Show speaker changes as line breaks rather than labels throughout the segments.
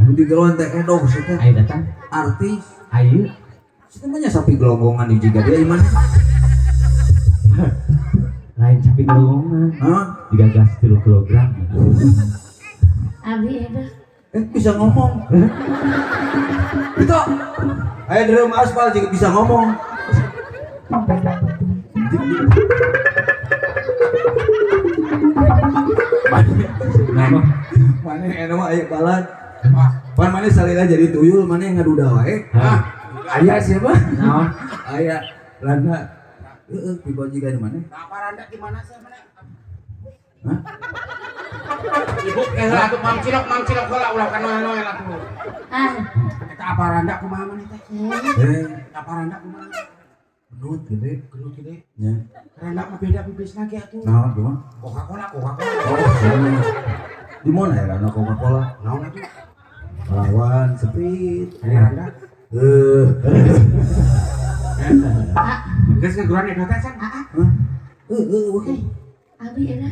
Di geroan teh edoh sih teh.
Ayo datang.
Artis.
Ayo.
Situ mah nya sapi gelonggongan di jiga dia gimana?
Lain sapi gelonggongan.
Hah?
Digagas 3 kilogram.
Abi edoh.
Bisa ngomong. Itu. Ayo drum aspal juga bisa ngomong.
Nama
Mana enak mah aya balad. Pan mana salila jadi tuyul, mana yang ngaduda wae.
Hah?
Aya siapa?
Naon?
Aya Randa. Heeh, tiba jiga di mana?
Apa randa di mana sih mana?
Hah?
Ibu atuh mang cilok heula ulah ka noel-noel atuh.
Ah.
Eta apa randa kumaha maneh teh? Apa randa kumaha?
Gendut gede.
Gendut gede.
Nya.
Randa mah beda bibisna ge atuh.
Naon kumaha?
Coca-Cola, Coca-Cola.
Oh, di mana ya Randa Coca-Cola?
Naon atuh?
Lawan Sprite.
Aya randa. Geus ngaguran edo teh can.
Hah? Oke.
Abi edoh.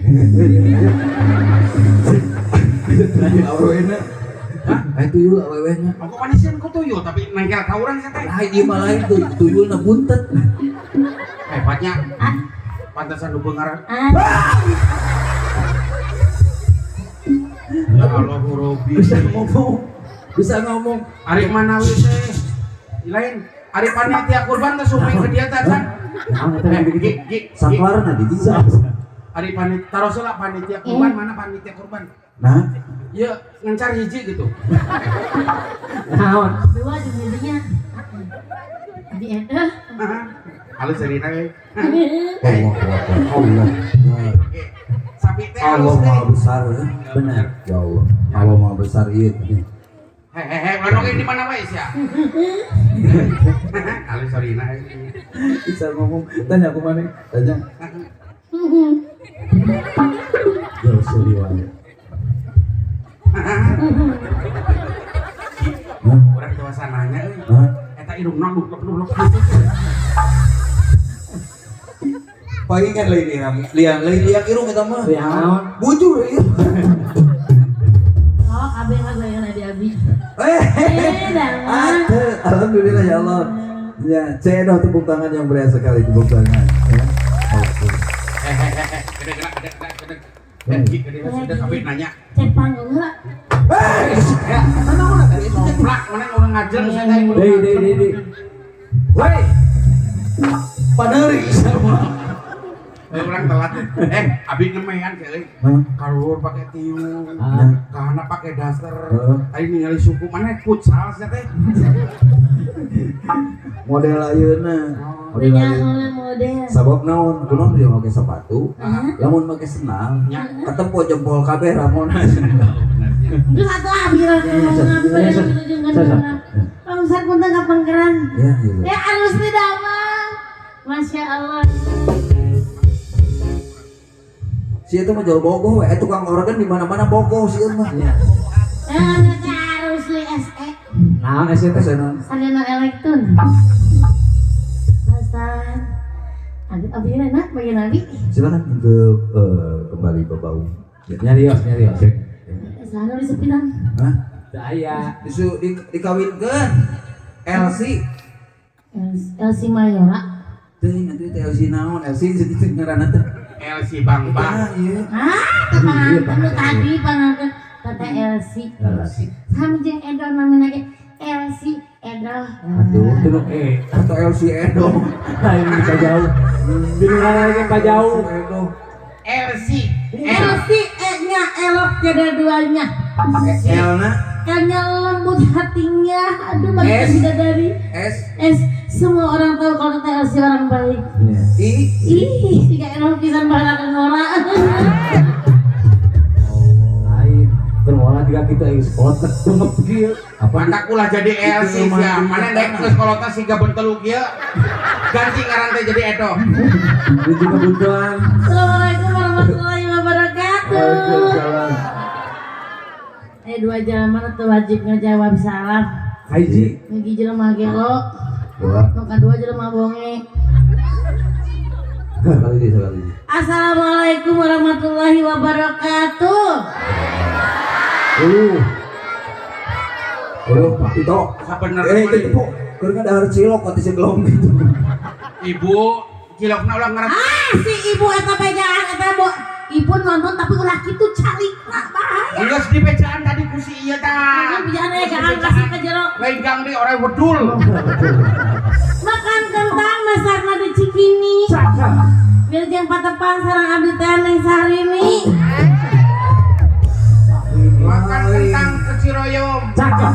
Awewena. Hah? Aya tuyul awewena.
Ongko manisieun ku tuyul tapi nengkel ka urang sia teh.
Lain ieu mah lain tuyulna buntet.
Hebatnya. Pantesan nu beungar.
Ah.
Ya Allah Robi.
Bisa ngomong. Bisa ngomong.
Ari manawi teh. Lain ari panitia kurban teh sumping ke dia teh can.
Naon eta
Gi
gitu?
gi gi.
Saklarna di dieu.
Ari panitia taros heula panitia kurban mana panitia kurban?
Nah,
Ieu ngencar hiji gitu.
Naon?
Dua jeung hijinya. Abi edoh.
Halus cerita euy.
Allah Allah.
Oke. Sapi teh
Allah
halus
maha
teh.
besar ya.
Benar.
Ya Allah. Allah maha besar ieu.
Hehehe, ulah oge di mana wae sia. Halus sorina.
Bisa ngomong. Tanya aku mana? Tanya. Ya seri wae. Hah?
Urang dewasa nanya euy.
Hah?
Eta irungna luplek-luplek.
Palingan lain liang, liang lain liang irung eta mah.
Liang naon?
Bujur ieu.
Oh, abi mah goyangan abi abi.
Eh.
Dah.
Alhamdulillah ya Allah. Ya, cedoh tepuk tangan yang meriah sekali tepuk tangan. Ya. Oke.
Hehehe, gede gede gede gede. Gede gede gede abi nanya.
Cek panggung heula.
Ya, somplak mana urang ngajeng saya teh.
Deui deui deui deui.
Woi. Paderi sama.
Urang telat. Abi nemean sih euy.
Hah?
Kaluhur pakai tiung,
Ah.
kahana pakai daster.
Heeh.
Tadi ningali suku mana futsal sia teh.
Model ayeuna. Model
Nya
ayeuna.
model.
Sabab naon? Kunaon dia make sepatu?
Heeh.
Lamun make sendal,
Nya.
ketempo jempol kabeh ramona.
Geus atuh abi lah ngomong abi
Ya, ya, ya.
Bangsat punten ka pengkeran.
Ya, gitu.
Ya harus tidak bang. Masya Allah.
Si itu mah jual bogoh we, tukang organ di mana-mana bogoh si itu mah.
Iya.
Ya harus li SE.
Naon SE teh?
Naon?
Sarjana Elektron. Hasan. Abi abi enak bagian abi.
Silakan untuk kembali ke bau. Ya.
Nyarios, nyarios.
Selalu disepitan.
Hah?
Teu aya.
Disu dikawinkeun. LC.
LC Mayora.
Teuing atuh teh LC naon? LC itu ngaranna teh.
LC Bang Bang.
Ah, iya.
Ah, teman nu tadi panganten tete LC.
LC.
Sami jeung Edo namina ge LC Edo.
Aduh, teu nu e.
Atau LC Edo.
Lain ka jauh. Di nu lagi ka jauh.
Edo.
LC.
LC E-nya elok tiada duanya.
L na
L-nya lembut hatinya. Aduh, bagikan
S.
bidadari.
S
S semua orang tahu kalau tete LC orang baik.
Iya.
I
Ih, jika elok pisan balakan ngora.
Lain. Termola juga kita geus kolot bengep kieu.
Apa?
Mantak ulah jadi LC sia. Mana daek geus kolotna siga bentelu kieu. Ganti ngaran teh jadi Edo.
Ini juga buntuan.
Assalamualaikum warahmatullahi wabarakatuh.
Waalaikumsalam.
Dua jelema teu wajib ngajawab salam.
Hiji.
Hiji jelema gelo,
Dua.
nu kadua jelema bonge.
Sekali di sekali.
Assalamualaikum warahmatullahi wabarakatuh.
Oh, itu.
Sabenerna
Eh, itu po. Keur dahar cilok kok disegelong gitu.
Ibu cilokna ulah ngaran.
Ah, si ibu eta bejaan eta bu. Ibu nonton tapi ulah kitu calikna bahaya.
Geus dibejaan tadi ku si ieu tah.
Kan bejaan aya gaang kasih ka jero.
Lain gang deui orang wedul.
Makan kentang masakna di Cikini.
Cakep.
Wilujeng patepang sareng abdi teh Neng Syahrini.
Makan kentang ke Ciroyom.
Cakep.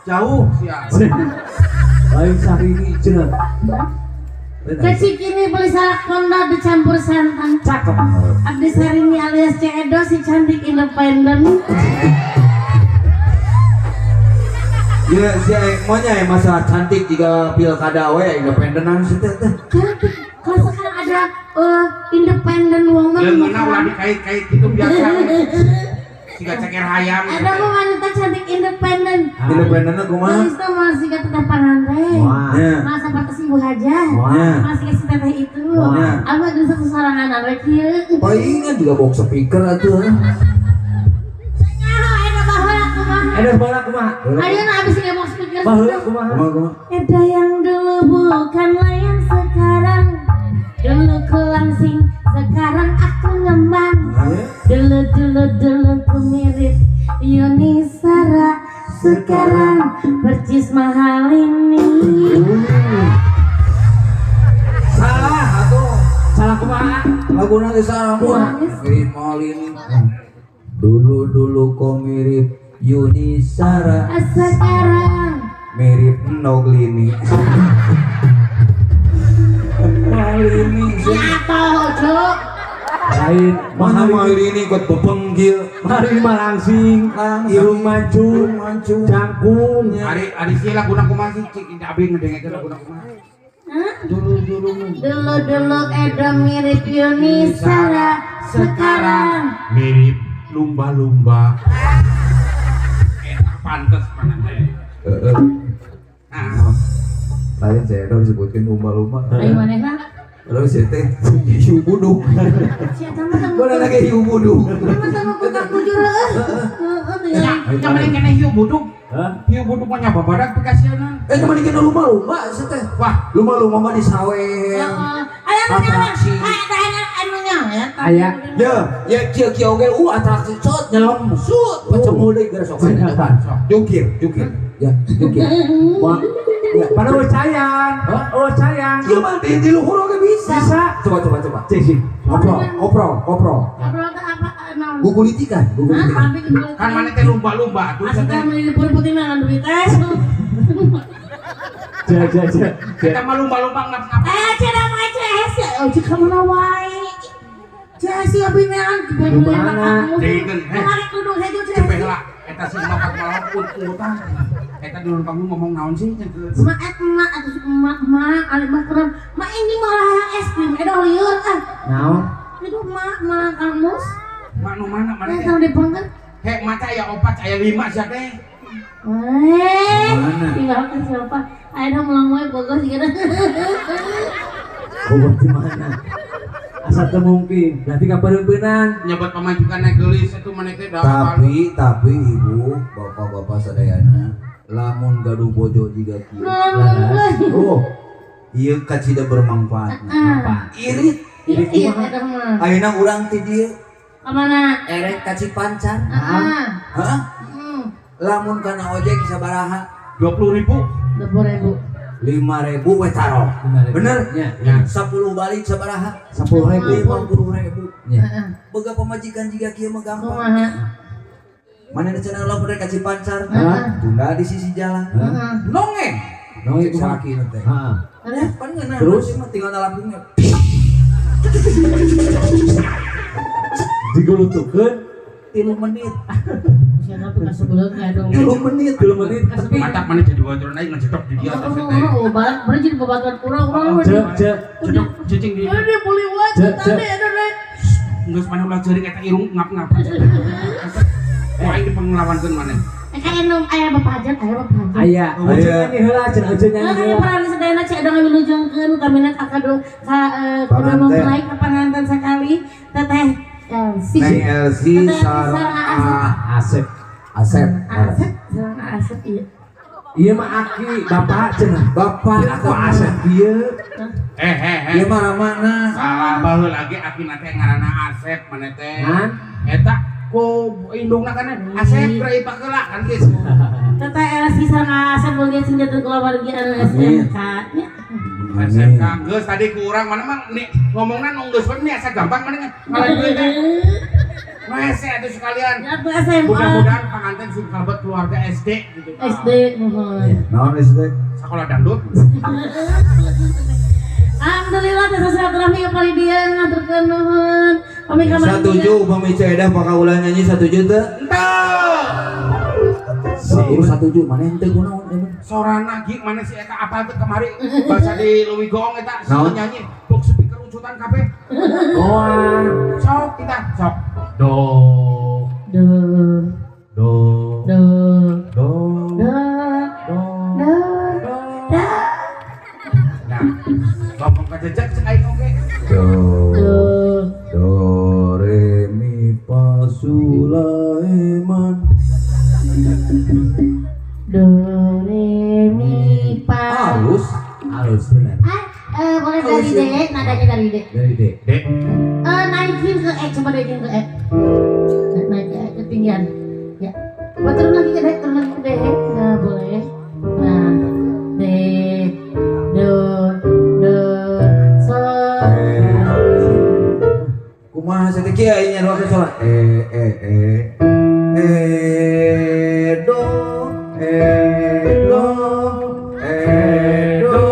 Jauh sia.
Lain Syahrini cenah.
Ke Cikini beli salak konda dicampur santan.
Cakep.
Abdi Syahrini alias Ceu Edo si cantik independen.
Ya, si maunya ya masalah cantik jika pilkada we independenan sih teh teh.
Cantik. Kalau sekarang ada independen woman.
Leungeunna ulah dikait-kait gitu biasa. Siga ceker hayam.
Ada mah wanita cantik independen.
Independenna kumaha?
Geus teh masih ka teteh panganten.
Wah.
Ya.
Masa batas ibu hajah.
Wah.
Masih ke si teteh itu.
Wah.
Apa geus sesorangan we kieu.
Palingan juga box speaker atuh.
Nyaho eta baheula kumaha.
Ada baheula kumaha?
Ayeuna abis ngomong speaker.
Baheula kumaha?
Kumaha kumaha?
Ada yang dulu bukanlah yang sekarang. Dulu ku langsing, sekarang aku ngembang. Dulu dulu dulu ku mirip Yuni Sara, sekarang percis mahal ini.
Salah atuh.
Salah kumaha?
Laguna teh salah kumaha? Mirip Malini. Dulu dulu kok mirip Yuni Sara,
Sekarang
mirip Noglini. Malini.
apa Cuk?
Lain
Mana
mahal
Malini ikut bebenggil.
Mari malangsing, irung mancung,
Mancung.
jangkung.
Ari ari sia laguna kumaha sih cik abi ngedengekeun laguna kumaha.
Hah?
Dulu dulu
Dulu dulu Edo mirip Yuni Sara, sekarang
mirip lumba-lumba. Eta pantes mana teh.
Heeh.
Nah,
Lain saya udah disebutkan lumba-lumba.
Ayo mana kan?
Lalu saya teh hiu buduk.
Siapa mah temu?
Gua ada kayak hiu buduk.
Mah temu kutak bujur heueuh. Heeh tinggal.
nya mending kene hiu buduk.
Hah?
Hiu buduk mah nya babadak pikasieunna.
Eh teman ikan lumba-lumba saya teh.
Wah,
Lumba-lumba mah di sawer.
Heeh. Aya anu nya, aya anu nya ya.
Aya.
Ya, ya kieu kieu oge atraksi sot nyelem sut pecemul deui geura sok coba. Jungkir, jungkir. Ya, jungkir.
Wah,
Ya.
pada oh cayan.
Hah?
Oh cayan.
Ieu mah di luhur oge bisa.
Bisa.
Coba coba coba.
Cik sih.
Koprol, koprol, koprol.
Ngobrol teh apa naon?
Gugulitikan,
Hah,
gugulitikan.
abi kudu.
kan mana teh lumba-lumba atuh
Asal
teh.
meuli putih mah duit teh.
Ja ja ja.
Eta mah lumba-lumba ngap-ngap.
Eh, cenah mah CS ya. Oh, cek ka mana wae. CS abi nean
Mana?
Deungeun, heh.
Kemarin kudu hejo CS.
Cepeh lah, eta si makat malah pun-putan. Eta dulu panggung ngomong naon sih?
Mak et emak atuh emak emak alik mah kurang. Mak ini malah hayang es krim edoh lieur ah.
Naon?
Itu emak emak kamus.
Mak nu mana mana
Eh,
teh?
sama dipengkeun.
Hek mata aya opat, aya lima sia teh.
Eh,
Mana?
tinggalkan siapa? Ayo dong mulang wae Bogor juga.
Bogor di mana? Asa teu mungkin. Berarti kapareumpeunnan.
Nyebut pamajikan naik geulis itu mana teh da
Tapi ibu, bapak-bapak sadayana, lamun gaduh bojo jiga kieu. Oh, ieu kacida bermanfaat.
Heeh.
Irit.
Irit eta mah.
Ayeuna urang ti dieu
Ka mana?
erek ka Cipancar.
Heeh.
Hah?
Heeh.
Lamun kana ojek sabaraha?
20.000.
20.000.
5.000 we taruh.
5.000.
Bener?
Nya.
Nya.
10 balik sabaraha?
10.000.
50.000.
Nya.
Heeh.
Boga pamajikan jiga kieu mah gampang.
Kumaha?
Mana cenah lamun rek ka Cipancar?
Heeh.
Tunda di sisi jalan.
Heeh.
Nongeng.
Nongeng
Cek
kumaha?
salaki nu teh.
Heeh.
Terus
Pan ngeunah.
Terus?
Mah tinggal nalapungnya.
Digulutukeun
3 menit.
siapa tuh kasebeuleuh ka dong.
3 menit.
3 menit tapi
Mantap mana jadi wajar naik ngejedok di dia atas teh.
Oh, balik berarti jadi babatuan urang urang.
Cek cek
Jedok cicing di
Ini dia beli wae
Cek,
tadi
cek.
ada deh.
geus mana ulah jeuring eta irung ngap-ngap. Wah ini penglawankeun mana?
Eh kan anu aya bapak hajat, aya bapak hajat.
aya.
Aya.
Aya nyanyi heula cenah euceun nyanyi
Nah,
heula.
para sadayana cek dong wilujengkeun utamina ka kadu ka kudu
Panganten.
mempelai ka panganten sakali teteh Elsi.
Neng Elsi
Teteh
sareng
Elsi
A
Asep.
Asep.
Asep, sareng Asep ieu.
Ieu mah aki bapak cenah.
Bapak
Aku Asep ieu.
Eh eh eh.
Ieu mah ramana.
Salah baheula lagi aki teh ngaranna Asep maneh teh.
Hah?
Eta ku indungna kan Asep geura ipakeula kan geus.
Teteh Elsi sareng Asep boga senjata keluarga anu SMK nya.
SMK geus tadi ku urang mana mah nih ngomongna nu geus we asa gampang mana ngalain duit teh. Nu hese atuh sekalian.
Ya atuh SMA.
Mudah-mudahan panganten sing kalebet keluarga SD gitu. Pak.
SD mohon.
Naon SD?
Sekolah dangdut.
Alhamdulillah teh silaturahmi ka dia ngaturkeun nuhun. Pami ka
Satuju upami Ceu Edah pakaulan nyanyi satuju teu?
Entah.
Si satuju mana henteu kunaon emang.
Sorana gi mana si eta apal teh kemari bahasa di Leuwi Goong eta si
Naon?
nyanyi box speaker ucutan kabeh.
Oh.
Sok kita sok. Do
Do
do
do
do
do
do
do do
Nah, ngomong ke jejak cek aing oge.
Do
do.
do re mi fa Sulaiman.
Do re mi fa.
Halus.
Halus benar.
Ah, boleh dari D, nadanya dari D.
Dari D.
Dek,
Naikin ke E, coba naikin ke E. Nah, naik ke E, ketinggian. Ya. Buat turun lagi ke D, turun lagi ke D. Nah, boleh. Nah, D, do, do, sol.
Kumaha teh kieu nya waktu sholat. E e e e do e do e do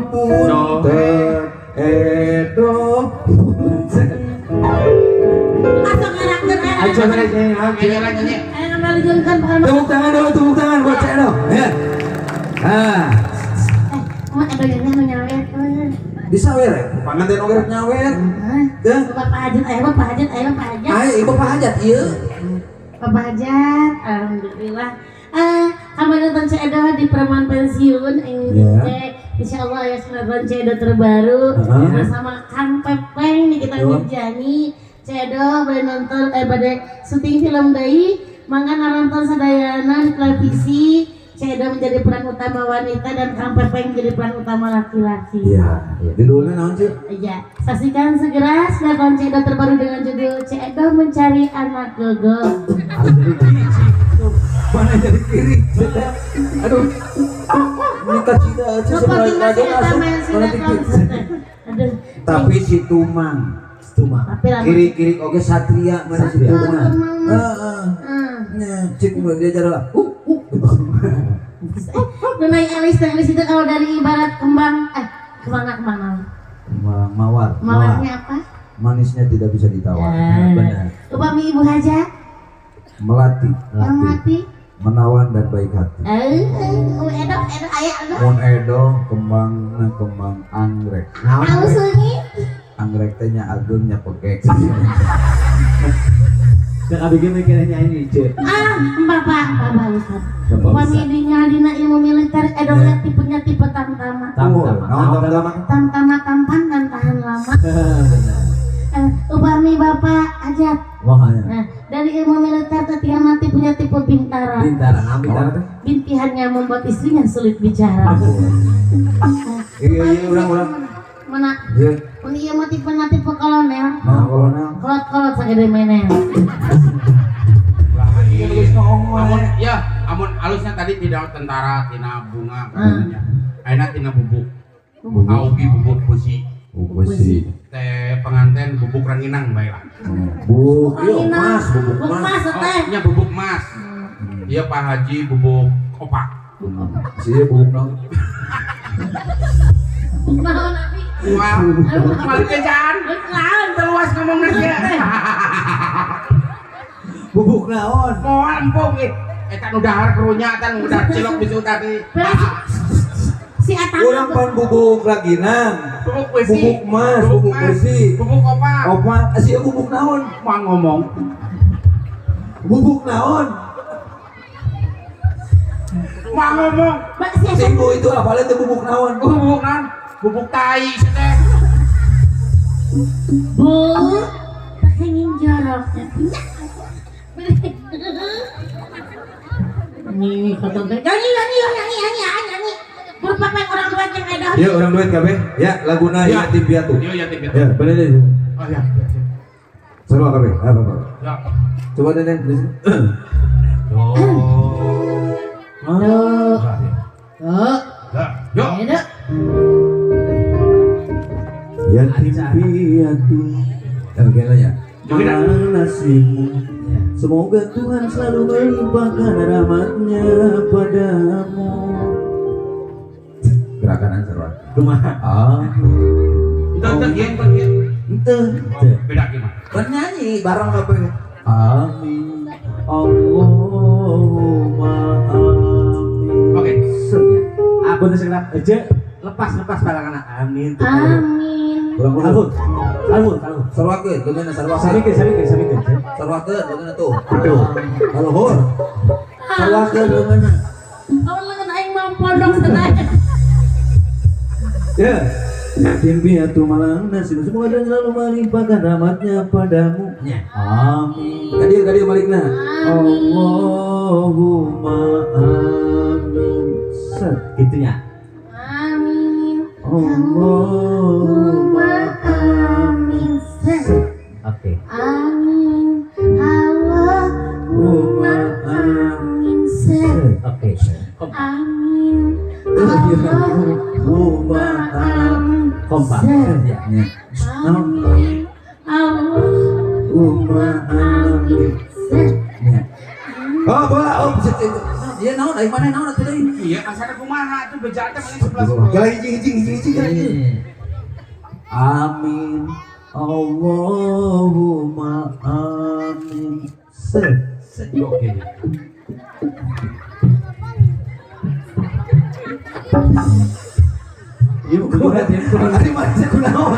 punten e do punten.
Asal karakter eh.
Ayo coba nyanyi.
nyanyi lah nyanyi.
Ayo kembali jengkan pengalaman.
Tepuk tangan dulu, tepuk tangan buat Ceu Edo. Ya. Ah,
Emak Edo yang anu nyawer.
disawer ya? Panganten oge rek nyawer. Teu.
Bapak Hajat, ayo Bapak Hajat, ayo Bapak Hajat.
Ayo ibu Pak Hajat ieu.
Bapak Hajat, alhamdulillah. Kami nonton Ceu Edo di Preman Pensiun ini
Ya.
Insya Allah ya sinetron Ceu Edo terbaru bersama Kang Pepeng nih kita
Yo.
Mirjani. Ceu Edo boleh nonton pada syuting film deui, mangga nonton sadayana di televisi. Ceu Edo menjadi peran utama wanita dan Kang Pepeng menjadi peran utama laki-laki.
Iya, judulnya naon sih?
Iya, saksikan segera sinetron Ceu Edo terbaru dengan judul Ceu Edo Mencari Anak Gogo.
Mana jadi kiri? Aduh. Ini kacida aja
Lupa
sebelah
tinggal
aja
si eta
asup.
main
Mana
sinetron.
dikit.
Aduh.
Tapi si Tumang,
Cuma.
Tapi lama.
kiri-kiri oke Satria mana si
Satria.
Tumang.
Tumang.
Heeh.
Hmm.
Nya, cik mun dia jalan.
Nunai Elis, dan Elis itu kalau dari ibarat kembang, kembang kembang naon?
Kembang mawar.
Mawarnya apa?
Manisnya tidak bisa ditawar.
Ya.
Benar.
Upami Ibu Hajat,
Melati,
yang mati.
menawan dan baik hati.
Edo, Edo, ayah, Edo.
Mun Edo kembang kembang anggrek.
Naon?
Tahu sunyi.
Anggrek teh nya ageung nya pegek.
Cek abg mikirnya nyanyi, Cek.
Ah, Bapak, Bapak Ustad.
Bapak
Upami
Ustad.
dina ilmu militer, Edo
Ya.
tipenya tipe tamtama.
Tam-tama.
Naon tam-tama?
Tamtama tampan dan tahan lama.
Benar.
Upami Bapak Hajat.
Wah, ya.
Nah, dari ilmu militer ketika nanti punya tipe bintara.
Bintara, nah, bintara teh.
Bintihannya membuat istrinya sulit bicara.
Iya, iya, urang urang.
Mana?
Iya.
Mun ieu mah tipe na tipe kolonel.
Nah, kolonel.
Kolot-kolot sagede menel.
Amun ya, amun alusnya tadi tidak tentara tina bunga katanya. Ayeuna tina bubuk. Augi bubuk besi.
Bubuk besi.
Teh pengantin bubuk ranginang bae lah.
Bubuk, iya, mas, bubuk
Bubuk
mas.
mas
Oh,
teh.
nya bubuk mas. Iya Pak Haji bubuk opak.
Si ieu bubuk naon?
Bubuk naon abi?
Wah, balik kejaan.
Naon?
Teluas ngomongna sia.
Bubuk naon?
Moal empung ih. Eta nu dahar kerunya eta nu dahar cilok bisu tadi.
Si Atang.
Urang pan bubuk raginang.
Bubuk besi.
Bubuk mas, bubuk
mas,
besi.
Bubuk opak.
Opak, si ieu bubuk naon?
Mau ngomong.
Bubuk naon?
Mau ngomong.
Mbak si
Si
Atang.
ibu itu apalnya teh bubuk naon?
Bubuk naon? Bubuk tai sia teh.
Bu, tak ingin jorok. Nyanyi kata teh. Nyanyi nyanyi nyanyi nyanyi nyanyi. Berapa yang orang duet yang ada?
Ya orang duet kabeh. Ya laguna
Ya.
Yatim Piatu.
Iya, yatim piatu.
Ya, bener deh.
Oh ya.
Seru kabeh. Apa apa.
Ya.
Coba deh.
Oh.
Tuh. Tuh.
Ya. Yuk.
Ada.
Yatim piatu. Oke lah ya.
Joget.
Malang nasibmu. Semoga Tuhan selalu melimpahkan rahmatnya padamu. Gerakan seru.
Kumaha?
Ah,
Entah, entah, iya, entah, iya.
ente.
Oh, beda gimana?
Bernyanyi bareng kabeh. Amin. Allahumma amin.
Oke.
Set ya.
Aku tuh sekedar aja lepas lepas barang anak. Amin. Tuh.
Amin.
Kurang
Kalhun. Kalhun, kalhun.
Sarwakeun, leungeunna sarwakeun.
Samikeun, samikeun, samikeun.
Sarwakeun leungeunna tuh. Tuh. Kaluhur. Sarwakeun leungeunna.
Awan lengan aing mah pondok senaya.
Ya. Yatim piatu malang nasib semoga Tuhan selalu melimpahkan rahmatnya padamu.
Ya.
Amin. Tadi tadi balikna.
Amin.
Allahumma amin. Set.
Gitu ya.
Amin.
Allahumma
Amin.
set.
Oke.
Amin. Allahumma amin.
Set.
Oke. Kompak.
Amin. Allahumma amin.
Kompak. Ya.
Ya.
Amin. Allahumma amin.
Ya. Oh, bola. Oh, set, set. Dia naon aing mana naon atuh deui.
Iya, asana kumaha tuh bejaan teh mana 11.
Kala hiji hiji hiji hiji kala hiji. Amin. Allahumma amin. Set.
Set. Oke.
Ieu kumaha teh? Ari mah teh kunaon?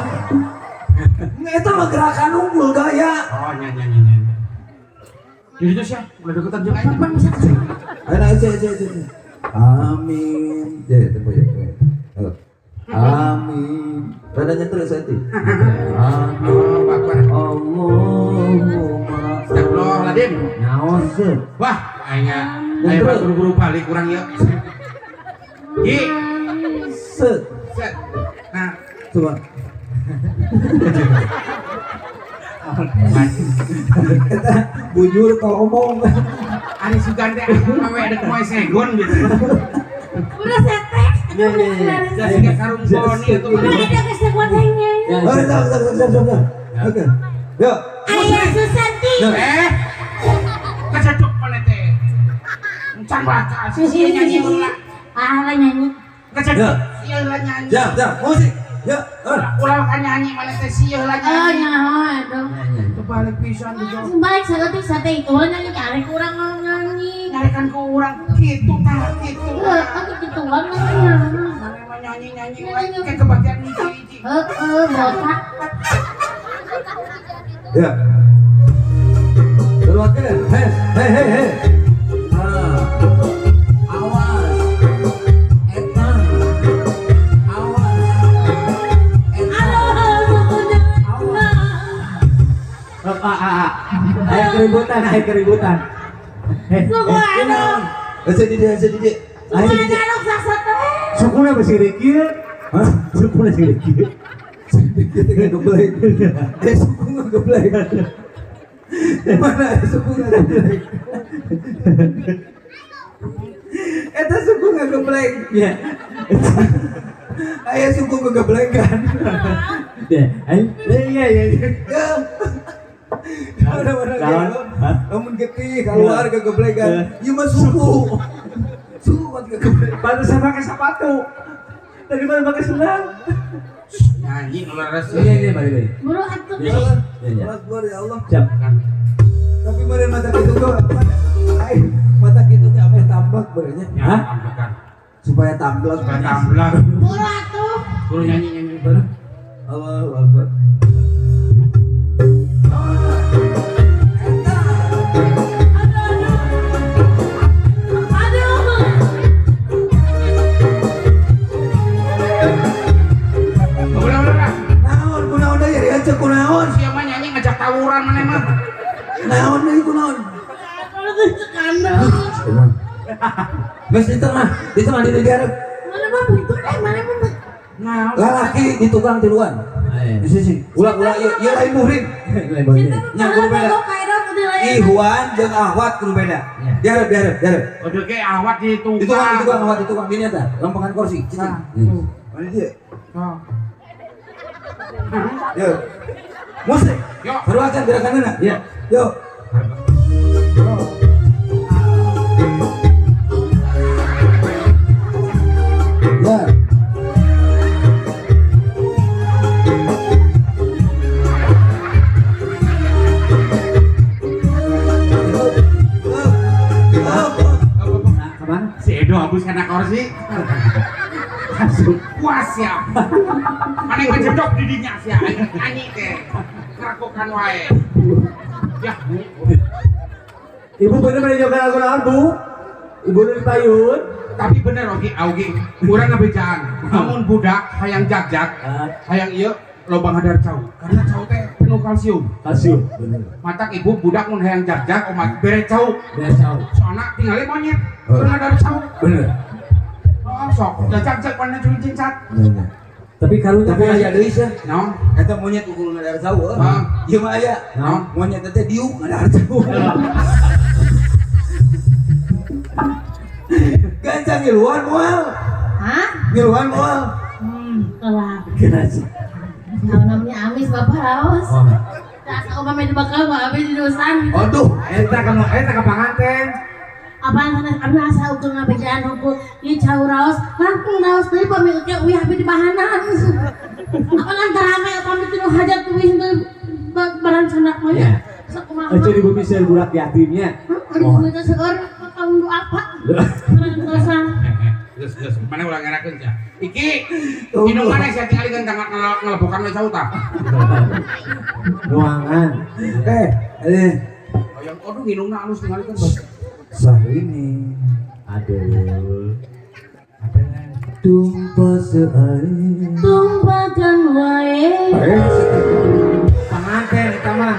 Eta mah gerakan unggul gaya.
Oh, nyanyi nyanyi nyanyi. Jadi itu sih, udah deketan jeung aing.
Kapan bisa
Ayo aja aja aja. Amin. Ya, ya, tempo ya. Halo. Amin. Rada nyentuh ya saya itu. Amin.
Oh, Akbar.
Allahumma
Astagfirullahaladzim.
Naon?
Set.
Wah, aing aing mah buru-buru balik kurang ya. Ki,
Set.
set. Nah,
Coba. Eta bujur kalau ngomong.
Ari sugan teh awe ada moe segon gitu.
Udah setek.
Ya, ya, ya.
Da siga karung boni atuh
Udah ada keseguan nyanyi.
Ya,
Oh, stop, stop, stop, stop, stop. Oke. Yuk.
Ayah Susanti.
Eh. Keceduk mana teh? Encan baca sih nyanyi heula.
Ah, lah nyanyi.
Keceduk sia heula nyanyi.
Jam, jam, musik. Yuk.
Ulah kan nyanyi mana teh sia heula
Oh,
nyanyi.
nyaho aduh.
Kebalik pisan juga.
Balik saeutik sate itu nyanyi arek kurang nyanyi.
Nyarekan ku urang kitu tah kitu.
Heeh, aku gituan nyanyi.
Mana mah nyanyi-nyanyi wae ke kebagian hiji-hiji.
Heeh, botak.
Ya. Keluarkan. Hei, hei, hei, hei. Ah. Awas. Eta. Awas. Eta.
Aduh, sukunya.
Oh, ah, ah, ah. Ayo keributan, ayo keributan. Eh,
Suku aduh.
Ese di dia, ese di dia.
Suku aduh saksa teh.
Sukuna masih dikit.
Hah?
Sukuna masih dikit.
Kita ngegeblek. Eh, suku ngegeblek. Mana suku ngegeblek? Eta suku ngegeblek.
Ya.
Aya suku ngegeblekan.
Ya, ayo. Iya, iya, iya.
Ya. Mana-mana
Lawan. Hah?
Namun getih keluar kegeblekan. Ieu mah suku. Suku kan kegeblek.
Pantesan pakai sepatu. Tadi mana pakai sendal?
Nyanyi nu leres.
Iya, iya, balik, balik.
Buru atuh.
Iya, iya.
Akbar ya Allah.
Siap.
Tapi meureun mata kitu ge ai mata kitu ge ameh tambak beureunya
Hah?
Tamblekan.
supaya tamblak.
Supaya tamblak.
Buru atuh.
Guru nyanyi nyanyi bareng.
Allahu Akbar.
Aduh, aduh. Aduh.
Ulah ulah lah.
Naon kunaon deui jadi aja kunaon.
Sia mah nyanyi ngajak tawuran mana mah.
Naon deui kunaon.
Aduh, kandang.
Geus di tengah di dihareup.
Mana mah begitu deh, mana mah.
Nah,
Lalaki di tukang tiluan.
Eh.
Di sisi. Ulah-ulah ieu ieu lain muhrim.
Lain boleh.
Nya kudu beda. Ikhwan jeung ahwat kudu beda.
Ya.
Dihareup, dihareup, dihareup.
Udah ke awat di tukang.
Di tukang ahwat di tukang gini eta, lempengan kursi. Cicing. Mana dia?
Oh.
Yo. Musik.
Yo.
Seruakan gerakanna.
Ya.
Yo. Ya.
Nah, kemana?
Si Edo habis kena kursi. Puas ya. Mana ngejedok di dinya sih nyanyi teh. Ngerakokan wae. Ya.
Ibu bener bener joget lagu naon, Bu? Ibu nu payun.
Tapi bener oge auge urang ngabejaan. Namun budak hayang jagjag, hayang ieu loba ngadar cau. Karena cau teh penuh kalsium.
Kalsium. Bener.
Matak ibu budak mun hayang jagjag omat bere cau.
Beres cau.
Soalna tingali monyet keur ngadar cau.
Bener.
Oh, sok jagjag mana cuma cincat.
Tapi karunya
Tapi aya deui sih.
Naon?
Eta monyet ukur ngadar cau heuh.
Ah.
Ieu mah aya.
Naon?
Monyet teh diuk ngadar cau. Gancang ngiluan moal.
Hah?
Ngiluan moal.
Telah.
Kena sih.
Kalau namanya amis bapak raos.
Oh.
Rasa upami di bakal mah abis di dosan.
Aduh,
Eta ka eta ka panganten.
Apaan sana abdi asa ukur ngabejaan hukum ieu cau raos, langkung raos deui pami oke uih abdi di bahanan. Apa lantaran rame upami tinu hajat uih henteu barang sanak mah
Ya.
ya. Sok kumaha.
Itu di bumi seueur budak yatimnya.
Hah? Aduh, bumi teh seueur kaum du apa? Parantosan.
Geus geus mana ulah ngerakeun sia. Iki minum mana sia tingali gantang ngelebokan we cau tah.
Ruangan.
Eh, eh,
Hoyong aduh minumna alus tingali kan. Bos.
Sahrini
Aduh.
tumpah seair.
Tumpahkan wae.
Eh,
Panganten eta mah.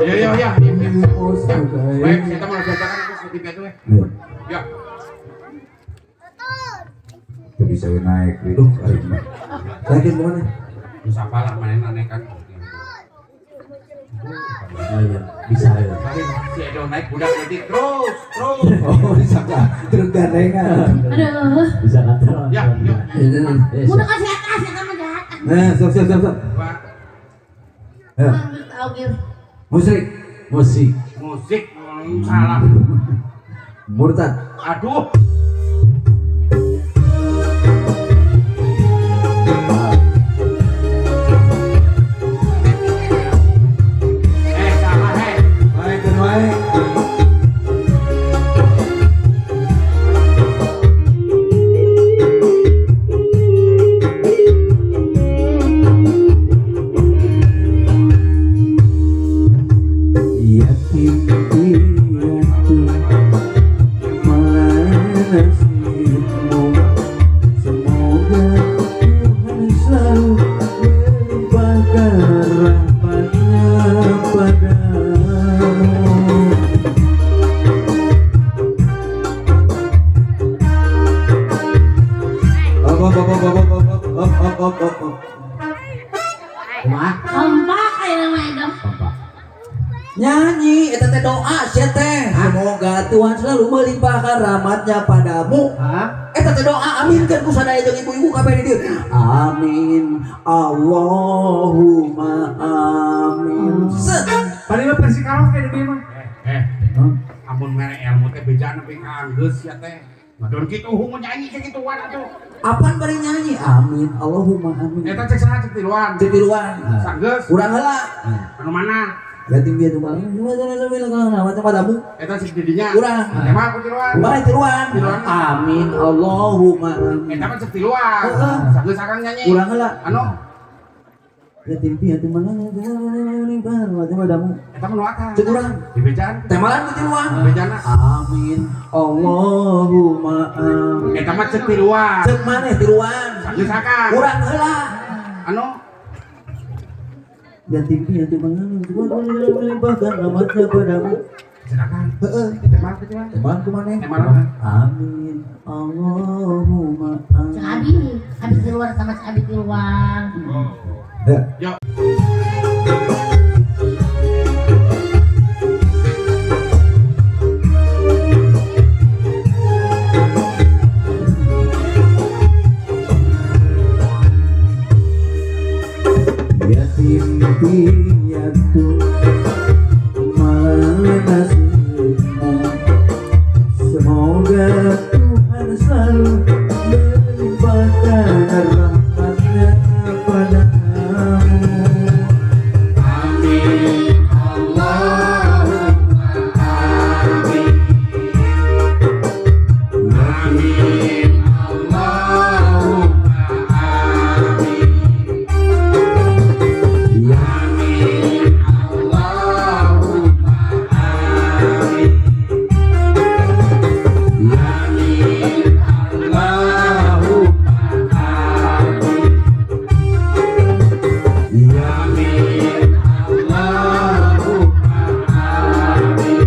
Yo yo yo.
tumpah seair.
Baik, saya mau jajakan itu seperti itu ya. Ya.
Itu bisa naik, duh, aing mah. Lagi kemana?
Terus apalah mana naik kan.
Oh iya, bisa ya.
Si Edo naik budak nanti terus terus.
Oh, disangka truk gandengan.
Aduh.
Bisa kata.
Ya, yuk.
Mun kasih atas ya kamu jahat.
Nah, siap siap siap siap.
Pak,
Ya. Musrik,
Musik.
musik salah.
murtad.
Aduh. Eh, salah eh.
Baik, baik. Yatim piatu malah nasibmu, semoga Tuhan selalu melimpahkan rahmatnya padamu. Op, op, op, op, op, op, op, op, op, op, op.
Kumaha?
Kompak aya nama Edo.
Kompak.
Nyanyi, eta teh doa sia teh. Semoga Tuhan selalu melimpahkan rahmatnya padamu.
Hah?
Eta teh doa aminkeun ku sadaya jeung ibu-ibu kabeh di dieu. Amin. Allahumma amin. Set.
Paling mah versi karaoke di dieu mah.
Eh, amun mere ilmu teh bejaan nepi ka anggeus sia teh. Ngadon kitu hungu nyanyi teh kituan atuh.
Apaan bari nyanyi? Amin. Allahumma amin.
Eta cek saha cek tiluan.
Cek tiluan.
Sanggeus.
Urang heula.
Anu mana?
Yatim piatu malang rahmatnya padamu.
Eta cek didinya.
Urang.
Emang aku tiluan.
Bari tiluan.
Tiluan.
Amin. Allahumma amin.
Eta mah cek tiluan.
Heeh.
Sanggeus akang nyanyi.
Urang heula.
Anu
Yatim piatu malang rahmatnya padamu.
eta mah nu akang.
Cek urang.
Di bejaan.
Temalan ku tiluan.
Bejana.
Amin. Allahumma amin.
Eta mah cek tiluan.
Cek maneh tiluan.
Sanggeus akang.
Urang heula.
Anu
Yatim piatu malang melimpahkan rahmatnya padamu.
Silakan.
Heeh.
Ditembak gitu.
Teman ku maneh.
Tembak.
Amin. Allahumma amin.
Cek Abi, Abi keluar sama Cek Abi keluar.
Ya.
Yo.
Yatim piatu malang nasibmu, semoga Tuhan selalu melimpahkan rahmatnya padamu.
Amin. Allahumma amin. Amin. Allahumma amin.
Ya
Amin. Allahumma amin. Amin. Allahumma amin.
ya
Amin. Allahumma amin.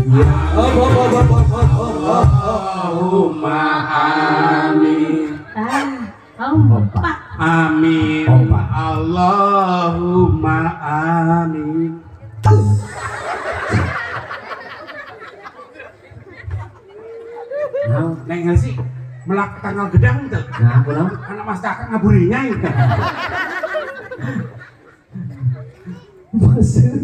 ya. Oh, oh, oh, oh, oh, oh, oh, oh.
Allahumma amin.
Ah, kompak.
Amin.
Kompak.
Allahumma amin.
Nah,
Neng sih melak tanggal gedang tuh.
nah, pulang.
Anak mas kakak ngaburinya itu.
Basuh.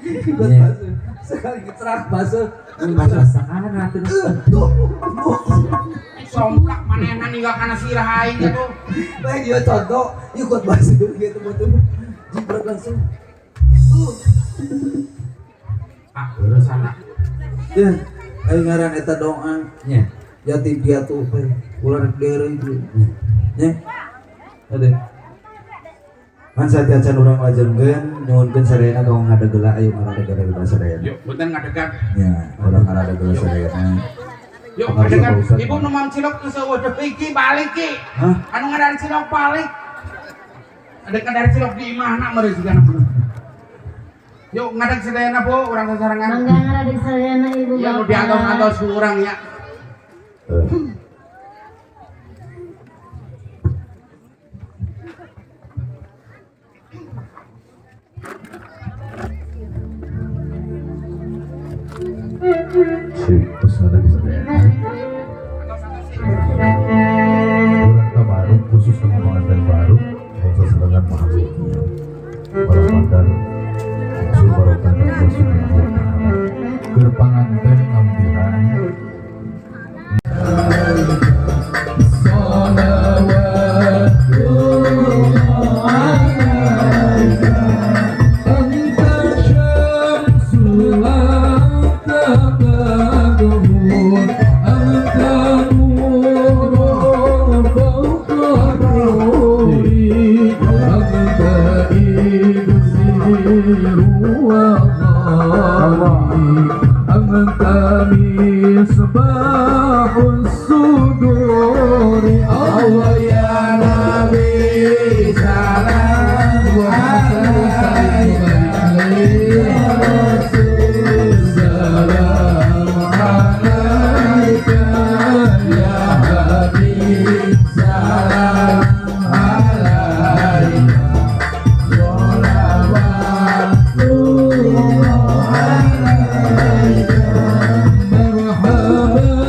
Iya.
Basuh. Sekali ngecerak basuh.
Masuk sakana terus.
Tuh.
Somplak manehna ninggal kana sirah aing gitu.
Lain dia contoh, ikut basuh gitu betul. Jibrat langsung.
Ah, sana.
Ya, ayo ngaran eta doa.
Ya.
Yatim piatu teh ulah rek deureuy ieu. Nya. Ade. Kan sateuacan urang lajengkeun nyuhunkeun sadayana ka ngadegela ayo ngaradegela sadayana.
Yuk, punten ngadegan.
Ya, urang ngaradegela sadayana.
Yuk,
Pengaruh
ngadegan.
Pak Ustadz.
Ibu nu mam cilok geus eueuh deui iki balik ki.
Hah?
Anu ngadar cilok balik. Ada kadar cilok di imahna meureun sigana. Yuk, ngadeg sadayana Bu, urang sasarengan.
Mangga ngaradeg sadayana ibu
Ya, nu
bapak.
diantos-antos ku urang nya.
Si pesan bisa deh. Urang baru khusus dengan pengantin baru, bangsa serangan makhluk. Para pandar, usul barokah dan Allah Subhanahu wa Ta'ala. Keur panganten ngampiran.
أنت مصباح الصدور الله يا نبي سلام عليك يا رسول سلام عليك يا حبيب سلام عليك صلوات الله عليك مرحبا.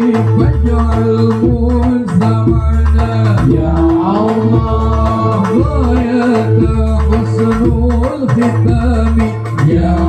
فاجعل مجتمعنا يا الله غاية حسن الختام يا